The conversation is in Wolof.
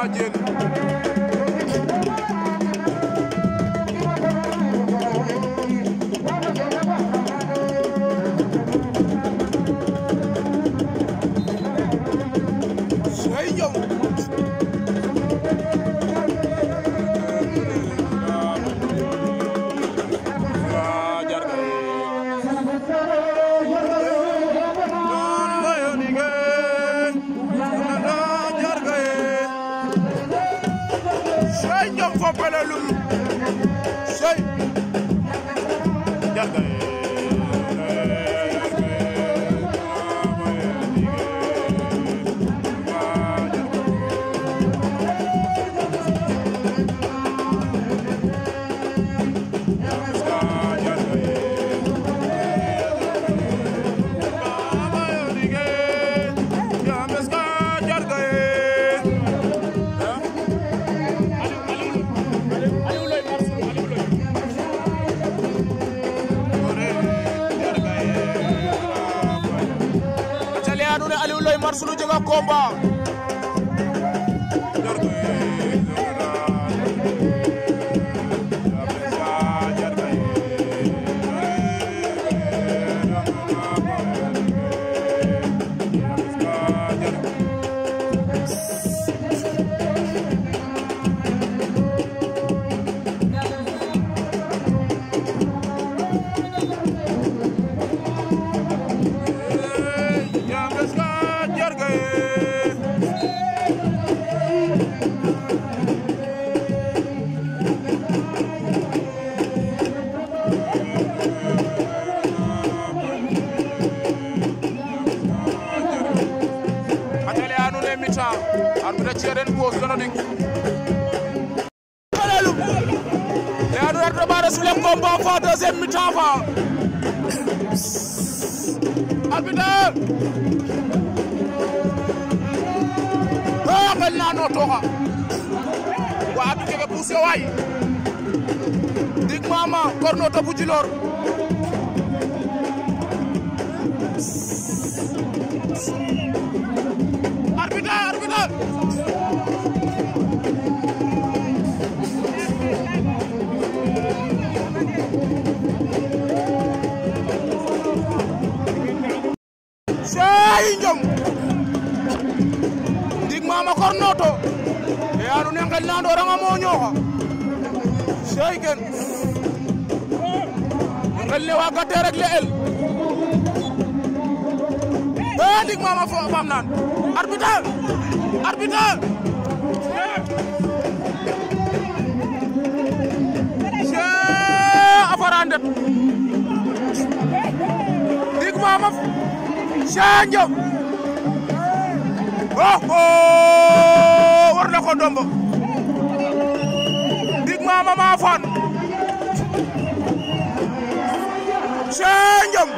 Diène Sey Njom Sey Njom fo pelelum Sey Jargaye Aliou Loye Marsulu jega combat arbitre ceren pause kono dik pelelum le anu rat bare sule combat fa deuxième mi-temps fa arbitre ngel na no toxa wa arbitre ke pousse way dik mama korno to bujilor arbitre Sey Njom dik mama kornoto e anu ne ngel nando ranga mo ñoxa Sey ken ngel ne wa gate rek le el dik mama fo fam nan arbitre afarandet dik mama Sey Njom war na ko dombo dik mama ma fan Sey Njom